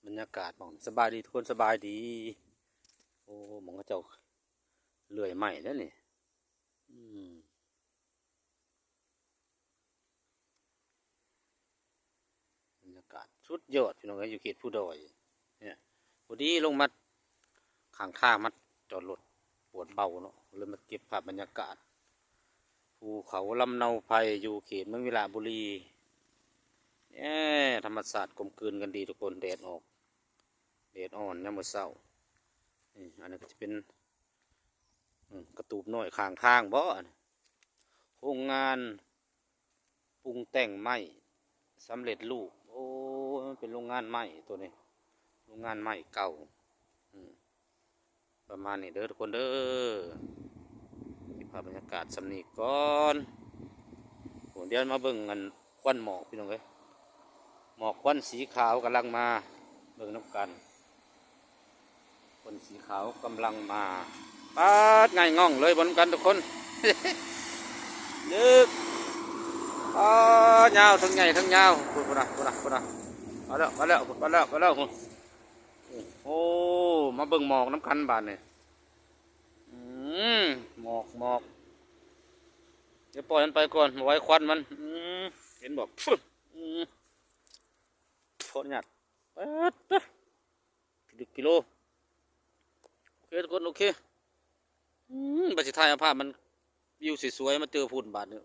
ບັນຍາກາດໝ່ອງ ສະບາຍດີທຸກຄົນ ສະບາຍດີ. ໂອ້ ໝ່ອງເຂົາເຈົ້າເລື່ອຍໄມ້ເດ້ນີ້. ອືມ ບັນຍາກາດສຸດຍອດ ພີ່ນ້ອງເອີຍ ຢູ່ເຂດພູດອຍ. ເນຍ ພໍດີລົງມາຂ້າງທາງ ມາຈອດລົດປວດເບົາເນາະ ເລີຍມາເກັບພາບບັນຍາກາດ ພູເຂົາລຳເນົາໄພ ຢູ່ເຂດເມືອງວິລະບູລີ. ແນ່ ທຳມະຊາດກົມກືນກັນດີທຸກຄົນ ແດດອອກ ແດດອ່ອນຍາມມື້ເຊົ້າ. ນີ້ ອັນນີ້ກໍຈະເປັນ ອືມ ກະຕູບນ້ອຍຂ້າງທາງບໍ ອັນນີ້ ໂຮງງານປຸງແຕ່ງໄມ້ສຳເລັດຮູບ. ໂອ້ ມັນເປັນໂຮງງານໄມ້ໂຕນີ້ ໂຮງງານໄມ້ເກົ່າ. ອືມ ປະມານນີ້ເດີທຸກຄົນເດີ. ເກັບພາບບັນຍາກາດສ່ຳນີ້ກ່ອນ. ໂອ້ ດຽວມາເບິ່ງອັນຄວັນໝອກ ພີ່ນ້ອງເອີຍ ໝອກຄວັນສີຂາວກຳລັງມາ ເບິ່ງນຳກັນ. ຄວັນສີຂາວກຳລັງມາ ປາດ ງ່າຍງ່ອງເລີຍ ເບິ່ງນຳກັນທຸກຄົນ. ເດີ ປາດ ຍາວ ທັງໃຫຍ່ທັງຍາວ ພຸ້ນ ພຸ້ນນະ ພຸ້ນນະ ພຸ້ນນະ ມາແລ້ວ ມາແລ້ວ ມາແລ້ວ ມາແລ້ວ. ໂອ້ ມາເບິ່ງໝອກນຳກັນບາດນີ້. ອືມ ໝອກ ໝອກ ດຽວປ່ອຍມັນໄປກ່ອນ ບໍ່ໄຫວຄວັນມັນ. ອືມ ເຫັນບໍ່ ອືມ ຂໍອະນຸຍາດ ປາດ ເປັນກິໂລ. ໂອເຄທຸກຄົນ ໂອເຄ. ອືມ ບາດຊິຖ່າຍເອົາພາບມັນ ວິວສວຍໆ ມາເຈີພຸ້ນບາດນີ້.